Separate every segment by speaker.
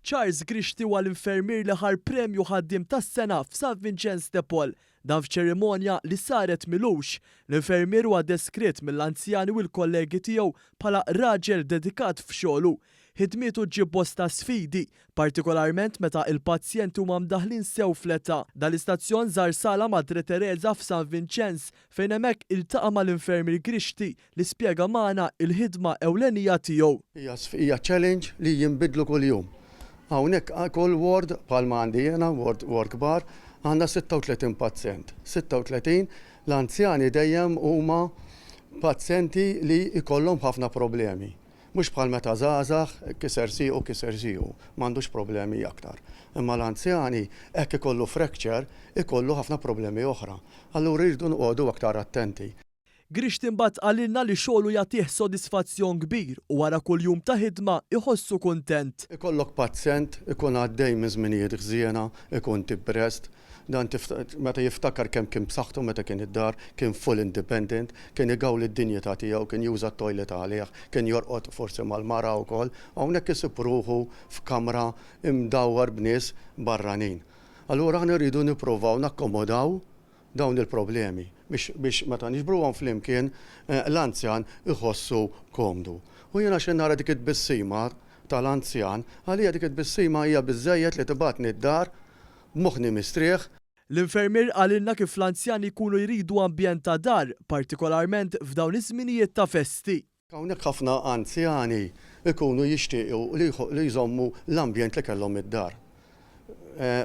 Speaker 1: Charles Grixti huwa l-infermier li ħa l-premju Ħaddiem tas-Sena f'San Vinċenz de Paul. Dan f'ċerimonja li saret m'ilux. L-infermier huwa deskritt mill-anzjani u l-kollegi tiegħu bħala raġel dedikat f'xogħlu. Ħidmietu ġġib bosta sfidi, partikolarment meta il-pazjenti huma mdaħħlin sew fl-età. Dan l-istazzjon żar Sala Madre Teresa f'San Vinċenz fejn hemmhekk iltaqa' mal-infermier Grixti li spjega magħna il-ħidma ewlenija tiegħu.
Speaker 2: Hija hija challenge li jinbidlu kuljum. Hawnhekk kull ward bħalma għandi jiena, ward ward kbar, għandna 36 pazjent. 36 l-anzjani dejjem huma pazjenti li jkollhom ħafna problemi. Mhux bħal meta żgħażagħ, kiser siequ kiser siequ, m'għandux problemi aktar. Imma l-anzjani hekk ikollu fracture, ikollu ħafna problemi oħra. Allura jridu noqogħdu aktar attenti.
Speaker 1: Grixti imbagħad qalilna li xogħlu jagħtih sodisfazzjon kbir u wara kull jum ta' ħidma jħossu kuntent.
Speaker 2: Ikollok pazjent ikun għaddej minn żminijiet ħżiena, ikun depressed, Dan meta jiftakar kemm kien b'saħħtu meta kien id-dar, kien full independent, kien igawli d-dinjità tiegħu, kien juża t-toilet għalih, kien jorqod forsi mal-mara wkoll, hawnhekk isib ruħu f'kamra imdawwar b'nies barranin. Allura aħna rridu nippruvaw nakkomodaw dawn il-problemi biex biex meta niġbruhom flimkien l-anzjan iħossu komdu. U jiena xi nara dik it-tbissima tal-anzjan, għalija dik it-tbissima hija biżżejjed li tibgħatni d-dar B'moħħni mistrieħ.
Speaker 1: L-infermier qalilna kif l-anzjani jkunu jridu ambjent ta' dar, partikolarment f'dawn iż-żminijiet ta' festi.
Speaker 2: Hawnhekk ħafna anzjani jkunu jixtiequ li jżommu l-ambjent li kellhom id-dar.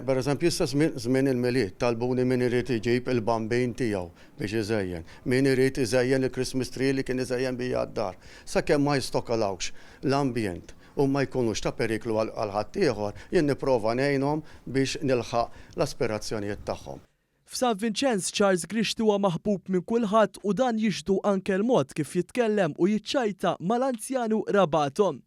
Speaker 2: Per eżempju issa żmien il-Milied talbuni min irid iġib il-bambin tiegħu biex iżejjen, min irid iżejjen il-Christmas tree li kien iżejjen bija d-dar. Sakemm ma jistokolawx l-ambjent u ma jkunux ta' periklu għal ħaddieħor, jien nipprova ngħinhom biex nilħaq l-aspirazzjonijiet tagħhom.
Speaker 1: F'San Vinċenz, Charles Grixti huwa maħbub minn kulħadd u dan jixhdu anke l-mod kif jitkellem u jiċċajta mal-anzjani u qrabathom.